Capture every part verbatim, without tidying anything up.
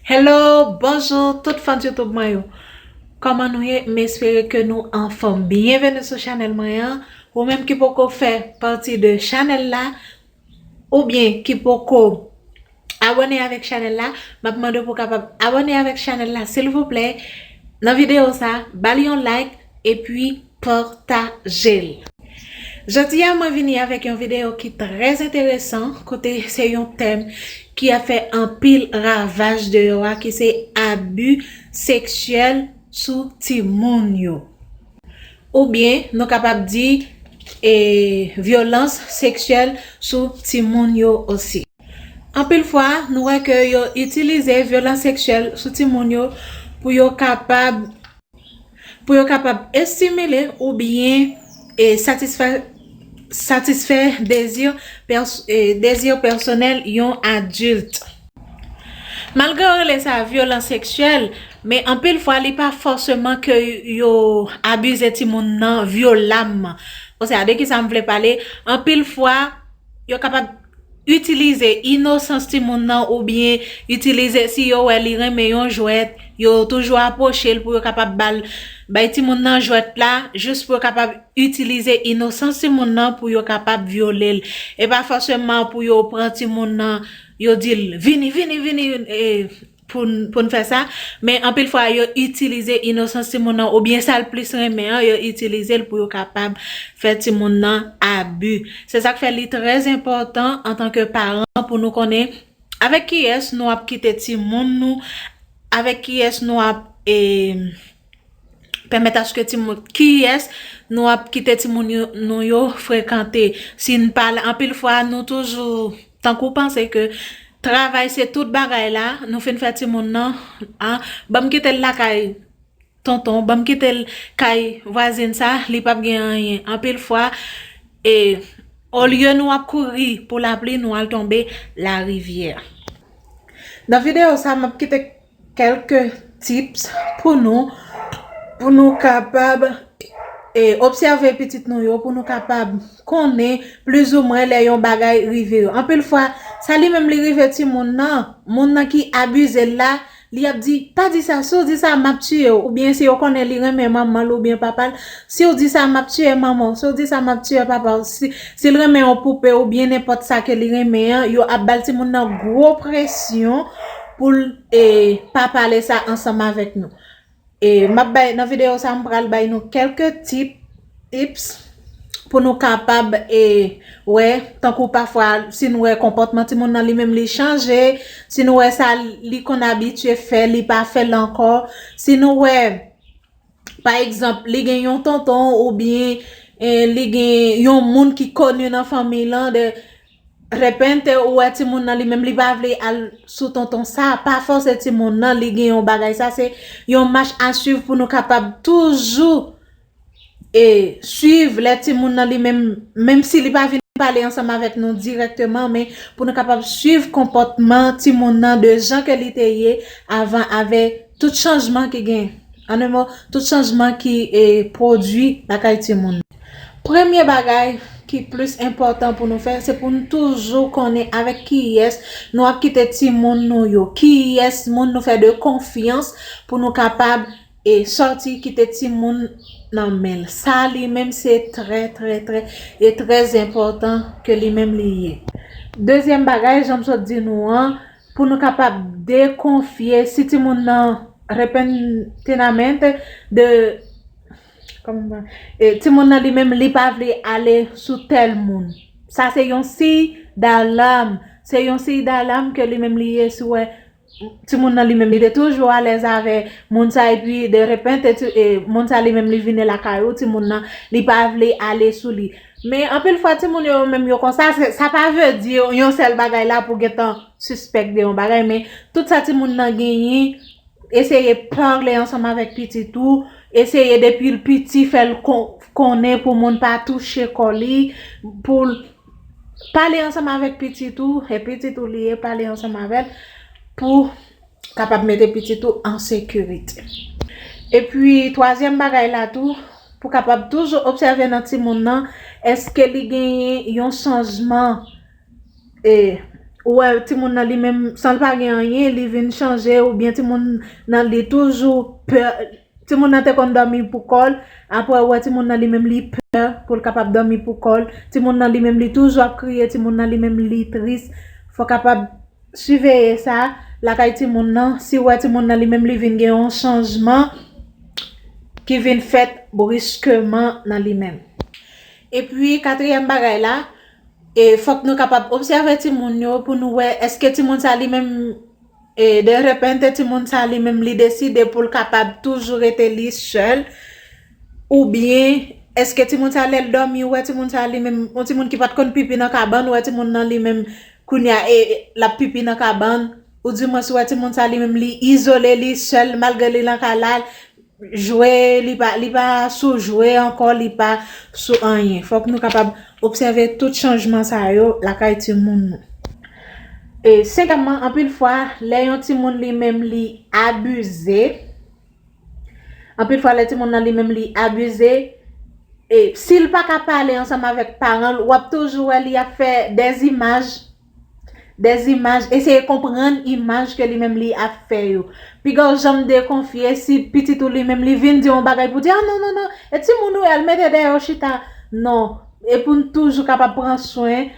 Hello, bonjou tout fan YouTube mwen yo. Kòman nou ye? M espere ke nou anfòm. Byenveni sou chanèl mwen an. Ou menm ki poko fè pati de chanèl la, oubyen ki poko abòne avèk chanèl la, m ap mande w pou w kapab abòne avèk chanèl la, silvouplè. Nan videyo sa, ba l yon like epi pataje l. Jodi a, mwen vini avèk yon videyo ki trè enteresan, kote se yon tèm ki ap fè anpil ravaj deyò a, ki se abi seksyèl sou timoun yo. Oubyen, nou kapab di, e, vyolans seksyèl sou timoun yo osi. Anpil fwa, nou wè ke yo itilize vyolans seksyèl sou timoun yo pou yo kapab, pou yo kapab estimile oubyen, e, satisfè, satisfè dezi pès-, e, dezi pèsonèl yon adilt. Malgre yo rele sa vyolans seksyèl, men anpil fwa li pa fòseman ke yo abize timoun nan vyolamman. Osea, de ki sa m vle pale? Anpil fwa, yo kapab itilize inosans timoun nan oubyen itilize, si yo wè li renmen yon jwèt, yo toujou apwoche l pou yo kapab ba l, bay timoun nan jwèt la, jis pou yo kapab itilize inosans timoun nan pou yo kapab vyole l. E pa fòseman pou yo pran timoun nan, yo di l, "Vini, vini, vini," e, pou n, pou n fè sa. Men anpil fwa, yo itilize inosans timoun nan, oubyen sa l plis renmen an, yo itilize l pou yo kapab fè timoun nan abi. Se sa k fè li trè enpòtan antanke paran pou nou konnen avèk kiyès nou ap kite timoun nou, avèk kiyès nou ap, e, pèmèt aske timoun, kiyès nou ap kite timoun yo, nou yo frekante. Si n pa, anpil fwa, nou toujou, tankou panse ke travay se tout bagay la, nou fin fè timoun nan, a, ban m kite l lakay tonton, ban m kite l kay vwazin sa, li p ap gen anyen. Anpil fwa, e, olye nou ap kouri pou lapli, nou al tonbe larivyè. Nan videyo sa, m ap kite kèlke tips pou nou, pou nou kapab, e, obsève pitit nou yo, pou nou kapab konnen plizoumwen lè yon bagay rive yo. Anpil fwa, sa li menm li rive timoun nan, moun nan ki abize l la, li ap di, "Pa di sa, si w di sa, m ap tiye w." Oubyen si yo konnen li renmen manman l oubyen papa l, "Si w di sa, m ap tiye manman w, si w di sa, m ap tiye papa w." Si, si l renmen yon poupe oubyen nenpòt sa ke li renmen an, yo ap ba l timoun nan gwo presyon pou l, e, pa pale sa ansanm avèk nou. E, m ap bay, nan videyo sa, m pral bay nou kèlke tip, tips pou nou kapab, e, wè, tankou pafwa, si nou wè konpòtman timoun nan li menm li chanje, si nou wè sa li konn abitye fè, li pa fè l ankò, si nou wè, pa egzanp, li gen yon tonton oubyen, e, li gen yon moun ki koni nan fanmi l lan, de repente ou wè timoun nan li menm li pa vle al sou tonton sa, pa fòse timoun nan, li gen yon bagay sa, se yon mach a swiv pou nou kapab toujou, e, swiv lè timoun nan li menm, menm si li pa vin pale ansanm avèk nou dirèkteman, men pou nou kapab swiv konpòtman timoun nan de jan ke li te ye avan avè tout chanjman ki gen. An en mo, tout chanjman ki, e, pwodui lakay timoun. Premye bagay ki plis enpòtan pou nou fè, se pou nou toujou konnen avèk kiyès nou ap kite timoun nou yo, kiyès moun nou fè de konfyans pou nou kapab, e, sòti kite timoun nan men l. Sa li menm se trè, trè, trè, e trè enpòtan ke li menm li ye. Dezyèm bagay, jan m sot di nou an, pou nou kapab dekonfye, si timoun nan repentinamente de, kòman, e, timoun nan li menm li pa vle ale sou tèl moun. Sa se yon siy dalam. Se yon siy dalam ke li menm li ye, si w wè timoun nan li menm li te toujou alèz avè moun sa, epi de repente, ti-, e, moun sa li menm li vini lakay ou, timoun nan li pa vle ale sou li. Men anpil fwa timoun yo menm yo konsa, se, sa pa vle di yon sèl bagay la pou gentan sispèk de yon bagay, men tout sa timoun nan genyen, eseye pale ansanm avèk pitit ou, eseye depi l piti fè l kon-, konnen pou moun pa touche kò li, pou l pale ansanm avèk pitit ou, e pitit ou li ye, pale ansanm avè l pou kapab mete pitit ou an sekirite. Epi, twazyèm bagay la tou, pou kapab toujou obsève nan timoun nan, èske li genyen yon chanjman, e, ou wè timoun nan li menm, san l pa gen anyen, li vin chanje, oubyen timoun nan li toujou pè, timoun nan te konn dòmi pou kò l, apre ou wè timoun nan li menm li pè pou l kapab dòmi pou kò l, timoun nan li menm li toujou ap kriye, timoun nan li menm li tris. Fò w kapab siveye sa lakay timoun nan, si w wè timoun nan li menm li vin gen yon chanjman ki vin fèt briskeman nan li menm. Epi, katriyèm bagay la, e fòk nou kapab obsève timoun yo pou nou wè èske timoun sa li menm, e de repente timoun sa li menm li deside pou l kapab toujou rete li sèl, oubyen èske timoun sa lè l dòmi, ou wè timoun sa li menm, yon timoun ki pa t konn pipi nan kabann, ou wè timoun nan li menm kounye a, e, e, l ap pipi nan kabann, oudimwens ou wè timoun sa li menm li izole, li sèl, malgre li nan kay la, jwe, li pa, li pa sou jwe ankò, li pa sou anyen. Fòk nou kapab obsève tout chanjman sa yo lakay timoun nou. E senkyèmman, anpil fwa, lè yon timoun li menm li abize, anpil fwa, lè timoun nan li menm li abize, e si l pa ka pale ansanm avèk paran l, w ap toujou wè li ap fè dèzimaj, dèzimaj, eseye konprann imaj ke li menm li ap fè yo. Piga w janm dekonfye si pitit ou li menm li vin di yon bagay pou di, "Ah, non, non, non, e timoun ou, al mete dèyè w chita." Non, e pou n toujou kapab pran swen,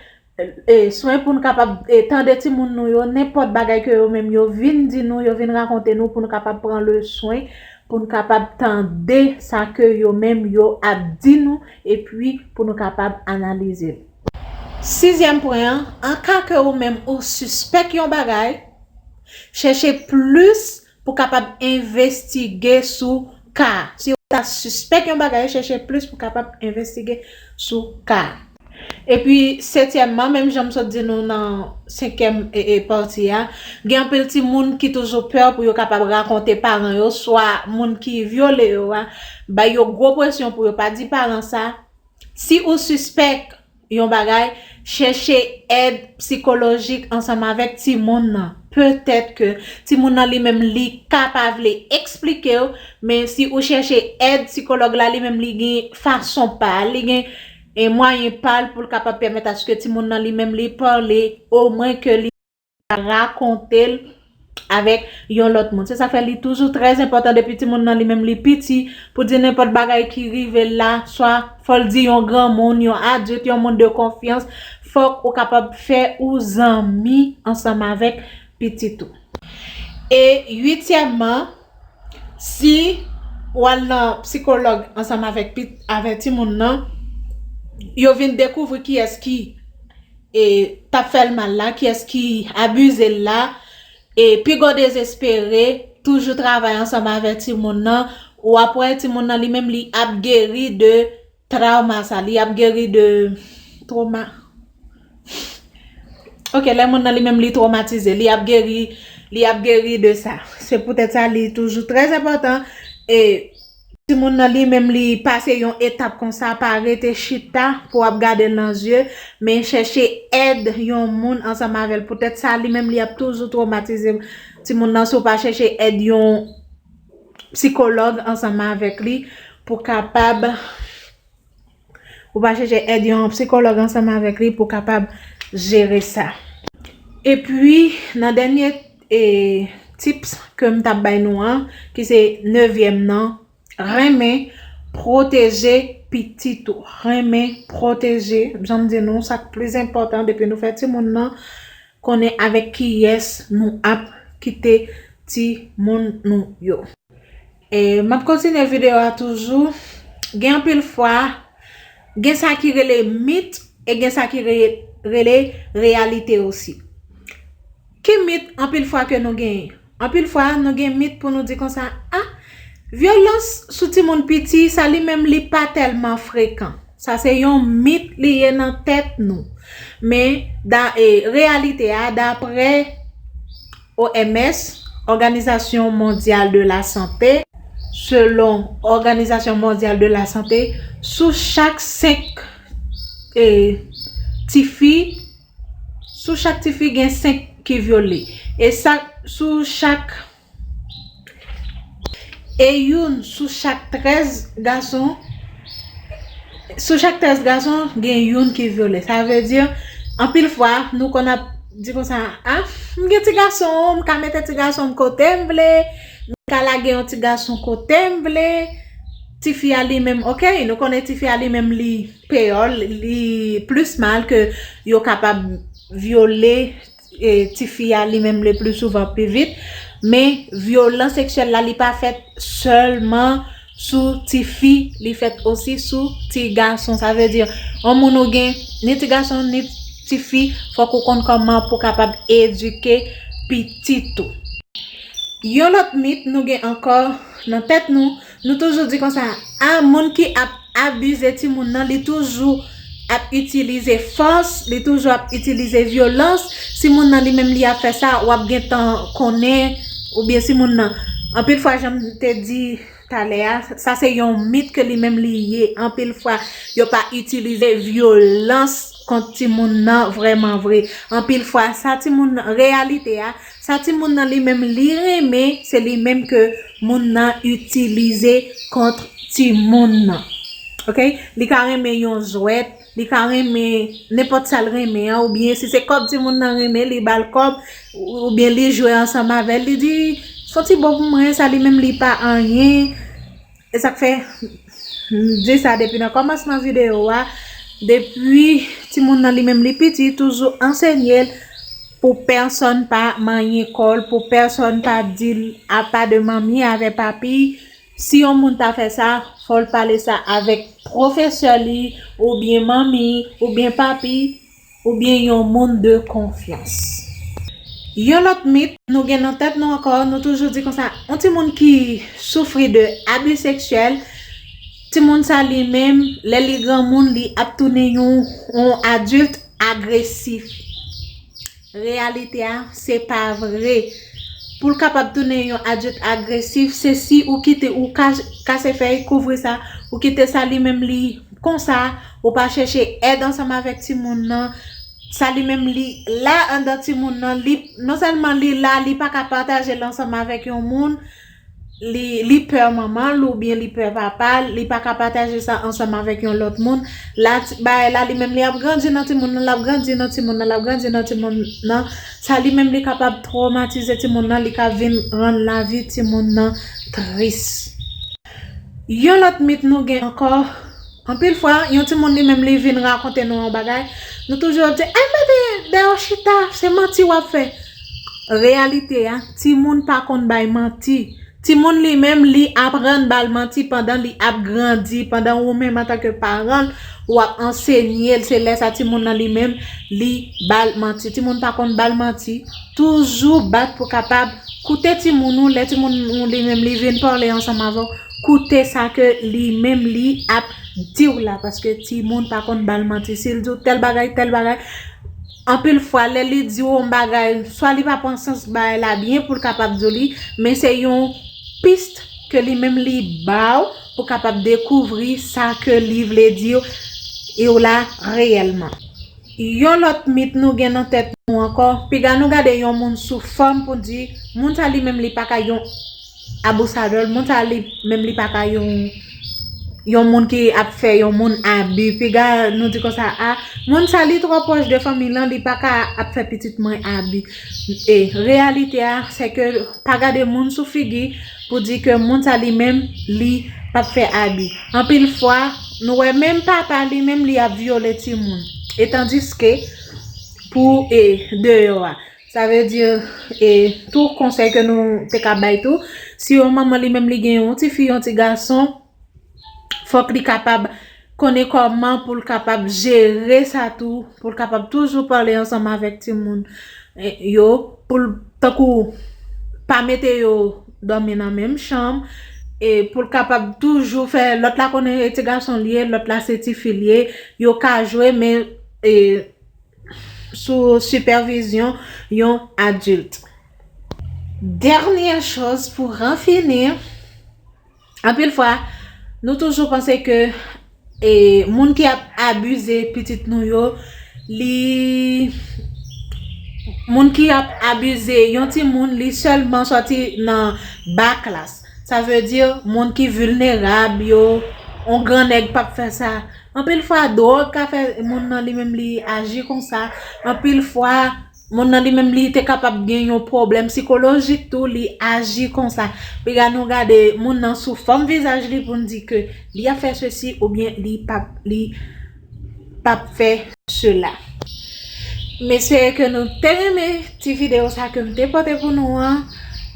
e, swen pou n kapab, e, tande timoun nou yo, nenpòt bagay ke yo menm yo vin di nou, yo vin rakonte nou, pou n kapab pran le swen, pou n kapab tande sa ke yo menm yo ap di nou, epi pou nou kapab analize l. Sizyèm pwen an, an ka ke ou menm ou sispèk yon bagay, chèche plis pou kapab envestige sou ka a. Si ou ta sispèk yon bagay, chèche plis pou kapab envestige sou ka a. Epi, setyèmman, menm jan m sot di nou nan senkyèm, e, e, pati a, gen anpil timoun ki toujou pè pou yo kapab rakonte paran yo, swa moun ki vyole yo a, bay yo gwo presyon pou yo pa di paran sa. Si ou sispèk yon bagay, chèche èd sikolojik ansanm avèk timoun nan. Petèt ke timoun nan li menm li ka pa vle eksplike w, men si ou chèche èd sikològ la, li menm li gen fason pa l, li gen, e, mwayen pa l pou l kapab pèmèt aske timoun nan li menm li pale, omwen ke li rakonte l avèk yon lòt moun. Se sa fè li toujou trè enpòtan depi timoun nan li menm li piti pou di nenpòt bagay ki rive l la, swa fò l di yon granmoun, yon adilt, yon moun de konfyans, fòk ou kapab fè ou zanmi ansanm avèk pitit ou. E uityèmman, si w al nan sikològ ansanm avèk pit-, avèk timoun nan, yo vin dekouvri kiyès ki, e, t ap fè l mal la, kiyès ki abize l la, e piga w dezespere, toujou travay ansanm avèk timoun nan, w ap wè timoun nan li menm li ap geri de trawma sa, li ap geri de twoma. Ok, lè moun nan li menm li twomatize, li ap geri, li ap geri de sa. Se poutèt sa li toujou trè enpòtan, e timoun nan li menm li pase yon etap konsa, pa rete chita pou w ap gade l nan zye, men chèche èd yon moun ansanm avè l. Poutèt sa li menm li ap toujou twomatize timoun nan si w pa chèche èd yon sikològ ansanm avèk li pou kapab Ou pa chèche èd yon sikològ ansanm avèk li pou kapab jere sa. Epi, nan dènye, e, tips ke m t ap bay nou an, ki se nevyèm nan, renmen pwoteje pitit ou. Renmen pwoteje, jan m di nou, sa k plis enpòtan depi nou fè timoun nan, konnen avèk kiyès nou ap kite timoun nou yo. E m ap kontinye videyo a toujou. Gen anpil fwa, gen sa ki rele mit e gen sa ki re-, rele reyalite osi. Ki mit anpil fwa ke nou genyen? Anpil fwa, nou gen mit pou nou di konsa, a, vyolans sou timoun piti, sa li menm li pa tèlman frekan. Sa se yon mit li ye nan tèt nou. Men, da, e, reyalite a, daprè O M S, Òganizasyon Mondyal de la Sante, selon Òganizasyon Mondyal de la Sante, sou chak senk, e, tifi, sou chak tifi gen senk ki vyole. E sa, sou chak E youn sou chak trèz gason, sou chak trèz gason, gen youn ki vyole. Sa vle di, anpil fwa, nou konn ap di konsa, ah, m gen ti gason, m ka mete ti gason m kote m vle, m ka lage yon ti gason kote m vle. Tifi a li menm, ok, nou konnen tifi a li menm li peyò, li plis mal ke yo kapab vyole e, tifi a li menm le pli souvan pi vit. Men vyolans seksyèl la li pa fèt sèlman sou tifi, li fèt osi sou ti gason. Sa vle di, yon moun ou gen ni ti gason ni tifi, fòk ou konn kòman pou kapab edike pitit ou. Yon lòt mit nou gen ankò nan tèt nou, nou toujou di konsa, a, moun ki ap abize timoun nan, li toujou ap itilize fòs, li toujou ap itilize vyolans. Si moun nan li menm li ap fè sa, w ap gentan konnen, oubyen si moun nan, anpil fwa, jan m te di talè a, sa se yon mit ke li menm li ye. Anpil fwa, yo pa itilize vyolans kont timoun nan vrèman vre. Anpil fwa, sa timoun nan, reyalite a, sa timoun nan li menm li renmen, se li menm ke moun nan itilize kont timoun nan. Ok? Li ka renmen yon jwèt, li ka renmen nenpòt sa l renmen an, oubyen si se kòb timoun nan renmen, li ba l kòb, oubyen li jwe ansanm avè l, li di, "Se yon ti bon pou mwen, sa li menm li pa anyen." E sa k fè, m di sa depi nan kòmansman videyo a, depi timoun nan li menm li piti, toujou ansenye l pou pèsonn pa manyen kò l, pou pèsonn pa di l apa de manmi avè papi. Si yon moun ta fè sa, fò l pale sa avèk pwofesè li, oubyen manmi, oubyen papi, oubyen yon moun de konfyans. Yon lòt mit nou gen nan tèt nou ankò, nou toujou di konsa, yon timoun ki soufri de abi seksyèl, timoun sa li menm, lè li granmoun, li ap tounen yon, yon adilt agresif. Reyalite a, se pa vre. Pou l kapab tounen yon adilt agresif, se si ou kite, ou ka-, kase fèy, kouvri sa, ou kite sa li menm li konsa, ou pa chèche èd ansanm avèk timoun nan. Sa li menm li la anndan timoun nan, li, non sèlman li la, li pa ka pataje l ansanm avèk yon moun, li, li pè manman l oubyen li pè papa l, li pa ka pataje sa ansanm avèk yon lòt moun. La, ti, bagay la, li menm li ap grandi nan timoun nan, l ap grandi nan timoun nan, l ap grandi nan timoun nan. Sa li menm li kapab twomatize timoun nan, li ka vin rann lavi timoun nan tris. Yon lòt mit nou gen ankò, anpil fwa, yon timoun li menm li vin rakonte nou yon bagay, nou toujou ap di, "Ay, mete dèyè w chita, se manti w ap fè." Reyalite a, timoun pa konn bay manti. Timoun li menm, li aprann ba l manti pandan li ap grandi, pandan ou menm antanke paran l, w ap ansenye l, se lè sa timoun nan li menm, li ba l manti. Timoun pa konn ba l manti. Toujou bat pou kapab koute timoun ou, lè timoun ou li menm li vin pale ansanm avè w, koute sa ke li menm li ap di w la, paske timoun pa konn ba l manti. Si l di w tèl bagay, tèl bagay, anpil fwa, lè li di w yon bagay, swa li pa pran sans bagay la byen pou l kapab di w li, men se yon pis ke li menm li ba w pou kapab dekouvri sa ke li vle di w la reyèlman. Yon lòt mit nou gen nan tèt nou ankò, piga nou gade yon moun sou fòm pou di, moun sa li menm li pa ka yon abousadòl, moun sa li menm li pa ka yon, yon moun ki ap fè yon moun abi. Piga nou di konsa, a, moun sa li twò pwòch de fanmi l lan, li pa ka ap fè pitit mwen abi. E reyalite a, se ke pa gade moun sou figi pou di ke moun sa li menm, li p ap fè abi. Anpil fwa, nou wè menm papa li menm li ap vyole timoun. E tandiske pou, e, deyò a. Sa vle di, e, tou konsèy ke nou te ka bay tou, si yon manman li menm li gen yon ti fi, yon ti gason, fòk li kapab konnen kòman pou l kapab jere sa tou, pou l kapab toujou pale ansanm avèk timoun, e, yo, pou l, tankou, pa mete yo dòmi nan menm chanm, e pou l kapab toujou fè, lòt la konnen e ti gason l ye, lòt la se ti fi l ye, yo ka jwe, men, e, sou sipèvizyon yon adilt. Dènyè choz pou ranfini, anpil fwa, nou toujou panse ke, e, moun ki ap abize pitit nou yo, li, moun ki ap abize yon timoun, li sèlman sòti nan ba klas. Sa vle di, moun ki vilnerab yo, yon gran nèg p ap fè sa. Anpil fwa, dwòg ka fè moun nan li menm li aji konsa. Anpil fwa, moun nan li menm li te kapab gen yon pwoblèm sikolojik tou, li aji konsa. Piga nou gade moun nan sou fòm vizaj li pou n di ke li ap fè sesi oubyen li pap li pap fè sela. M espere ke nou te renmen ti videyo sa ke m te pote pou nou an.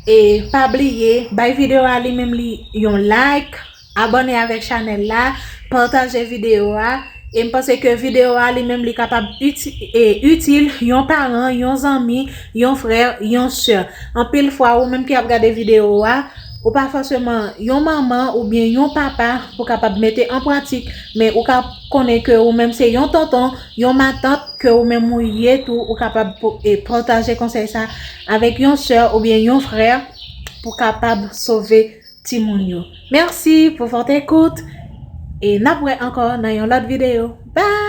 E pa bliye bay videyo a li menm li yon like, abòne avèk chanèl la, pataje videyo a. E m panse ke videyo a li menm li kapab iti, e, itil yon paran, yon zanmi, yon frè, yon sè. Anpil fwa ou menm ki ap gade videyo a, ou pa fòseman yon manman oubyen yon papa pou kapab mete an pratik, men ou ka konnen ke ou menm se yon tonton, yon matant ke ou menm ou ye tou, ou kapab pataje konsèy sa avèk yon sè oubyen yon frè pou kapab sove timoun yo. Mèsi pou vòt ekout e n ap wè ankò nan yon lòt videyo. Bye!